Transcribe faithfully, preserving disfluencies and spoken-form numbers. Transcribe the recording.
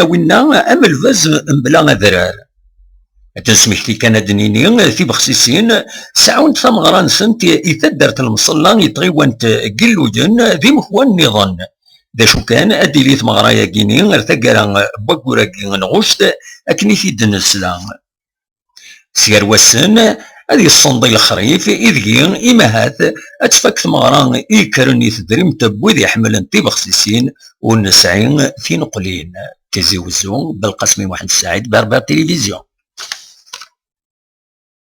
yella winna am lbaz mebla adrar. Ad nesmekti kan ad d-nini, tibexsisin sɛunt tameɣra-nsent i taddart n Lemṣella i tɣiwant n Yilluyen d imekwan nniḍen. D acu kan, ad d-tili tmeɣra-yagini ar taggara n wayyur-agi n ɣuct, akken i t-id-nesla. Sger wassen, ad yessenḍi lexrif, ideg-i imahat ad tfak tmeɣra i yekkren i tedrimt n wid iḥemmlen tibexsisin ur nesɛi tineqlin. Tizi Wezzu, Belqasem Muḥend Saɛid, Berber Télévision.